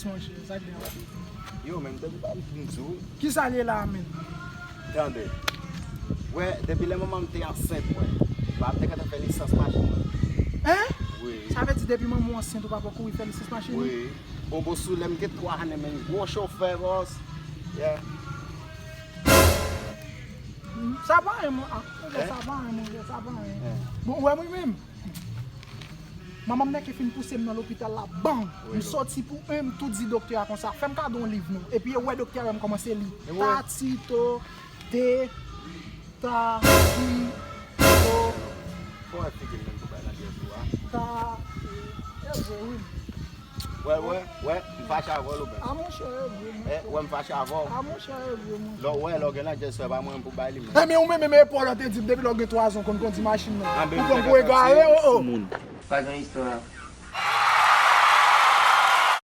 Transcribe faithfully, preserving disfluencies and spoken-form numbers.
Monchè, sa k gen la? Yo, menm depi pa m di w. Kisa l ye la menm? Tande. Wè, depi lè manman m te ansent mwen, pa m te gentan fè lisans machin mwen. Hein? Wi. Sa vle di depi manman w ansent ou pa poko kouri fè lisans machin? Wi. Bon, bon, sou lè m gen twa ane, men gwo chofè, bòs. Yeah. Sa pa anyen, mon. Ah, monchè, sa pa anyen, monchè, sa pa anyen. Bon, ou wè mwen menm. Manman m nèk fin pouse m nan lopital la, bang! M soti pou en, m tou di doktè a konsa, fè m kado yon liv non. Epi e wè doktè a wè m kòmanse li. Tatito, te, ta, ti, to. Fò wè figi l menm pou bay nan jès ou a. Ta, e vre wi. Wè, wè, wè, m fache avè w, Loben. A monchè, e vre. Eh, wè, m fache avè w. A monchè, e vre, monchè. Lè w wè, lè w gen nan jès, wè, pa mwen pou bay li, men. Eh, men ou menm, men epòl an te di m, depi lè w gen twa zan, konn kondi machin nan. Ah, ben, Ou konn ben, pou egare, oh, oh. Moun. Pa gen istwa.